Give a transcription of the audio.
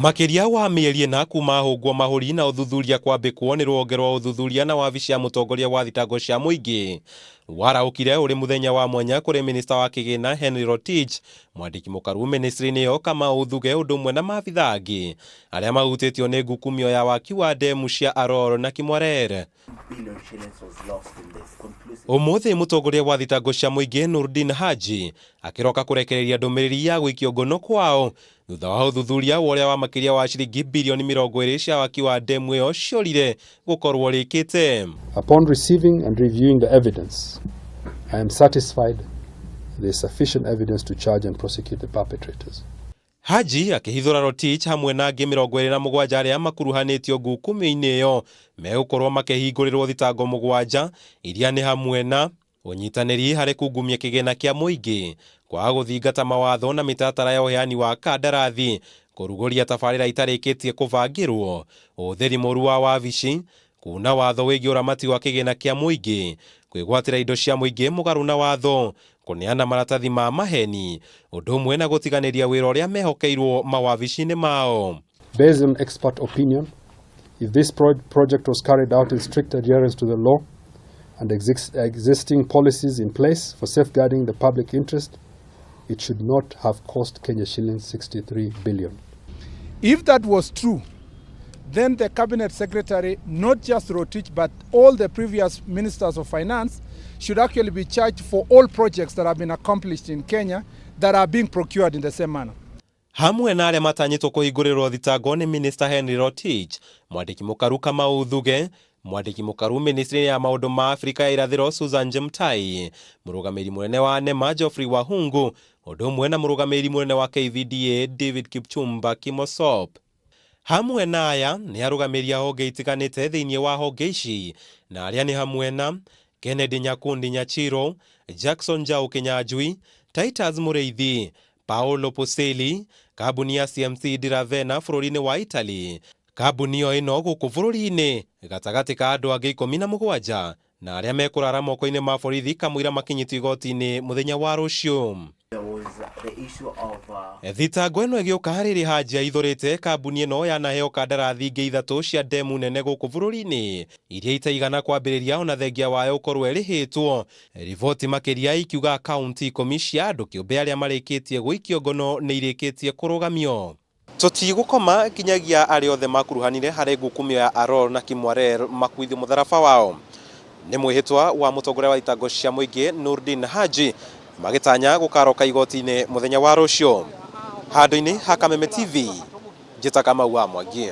Makĩria wa mĩeri ĩna kuma hũngwo mahũri na ũthuthuria kwambĩkwo nĩ rũhonge rwa ũthuthuria na wabici ya mũtongoria wa thitango cia mũingĩ waraũkire ũrĩ mũthenya wa mwanya kũrĩ minista wa kĩgĩna Henry Rotich, mwandĩki mũkaru ministry-inĩ ĩyo Kamau Thuge ũndũ ũmwe na maabitha angĩ arĩa mahutĩtio nĩ ngukumio ya waki wa ndemu cia Aror na Kimwarer. Ũmũthĩ mũtongoria wa thitango cia mũingĩ Nurdin Haji akĩroka kũrekereria ndũmĩrĩri ya gũikio ngono kwao thutha wa ũthuthuria wa ũrĩa wa makĩria wa ciringi birioni 20 cia waki wa ndemu ĩyo ciorire gũkorwo rĩkĩte. Upon receiving and reviewing the evidence, I am satisfied there is sufficient evidence to charge and prosecute the perpetrators. Haji akĩhithũra Rotich hamwe na angĩ 27 arĩa makuruhanĩtio ngukumio-inĩ ĩyo megũkorwo makĩhingũrĩrwo thitango 7 iria nĩ hamwe na ũnyitanĩri harĩ kungumia kĩgĩna kĩa mũingĩ, kwaga gũthingata mawatho na mĩtaratara ya ũheani wa kandarathi, kũrugũria tabarĩra itarĩkĩtie kũbangĩrwo, ũhũthĩri mũru wa wabici, kuna watho wĩgiĩ ũramati wa kĩgĩna kĩa mũingĩ, kwĩgwatĩra indo cia mũingĩ mũgarũ na watho, kũneana maratathi ma maheni, ũndũ ũmwe na gũtiganĩria wĩra ũrĩa mehokeirwo mawabici-inĩ mao. Based on expert opinion, if this project was carried out in strict adherence to the law and existing policies in place for safeguarding the public interest, it should not have cost Kenya shillings 63 billion. If that was true, then the cabinet secretary, not just Rotich, but all the previous ministers of finance, should actually be charged for all projects that have been accomplished in Kenya that are being procured in the same manner. Hamwe na arĩa matanyĩtwo kũhingũrĩrwo thitango nĩ Minister Henry Rotich, mwandĩki mũkaru Kamau Thuge, mwandĩki mũkaru ministry ya maũndũ ma Afrika ya irathĩro Susan Jemutai, mũrũgamĩrĩri mũnene wa NEMA Geoffrey Wahungu, ũndũ ũmwe na mũrũgamĩrĩri mũnene wa KVDA David Kipchumba Kimosop. Hamwe na aya nĩ arũgamĩrĩri a honge itiganĩte thĩinĩ wa honge ici na arĩa nĩ hamwe na Kennedy Nyakundi Nyachiro, Jackson Njau Kinyanjui, Titus Mũrĩithi, Paolo Poseli, kambuni ya CMC di Ravenna bũrũri-inĩ wa Italy, kambuni o ĩno gũkũ bũrũri-inĩ gatagatĩ ka andũ angĩ 17 na arĩa mekũrara moko-inĩ ma borithi kamũira makinyĩtio igoti-inĩ mũthenya wa rũciũ. Thitango ĩno ĩgĩũka rĩrĩ Haji aithũrĩte kambuni ĩno yanaheo kandarathi ingĩ 3 cia ndemu nene gũkũ bũrũri-inĩ iria itaigana kwambĩrĩria ona thengia wayo ũkorwo ĩrĩhĩtwo. Riboti makĩria ikiuga kaunti 10 cia andũ kĩũmbe arĩa marĩkĩtie gũikio ngono nĩ irĩkĩtie kũrũgamio. Tũtigũkoma nginyagia arĩa othe makuruhanire harĩ ngukumio ya Aror na Kimwarer makuithio mũtharaba wao. Nĩ mwĩhĩtwa wa mũtongoria wa thitango cia mũingĩ Nurdin Haji magĩtanya gũkaroka igoti-inĩ mũthenya wa rũciũ. Handũ-inĩ ha Kameme TV, njĩta Kamau wa Mwangi.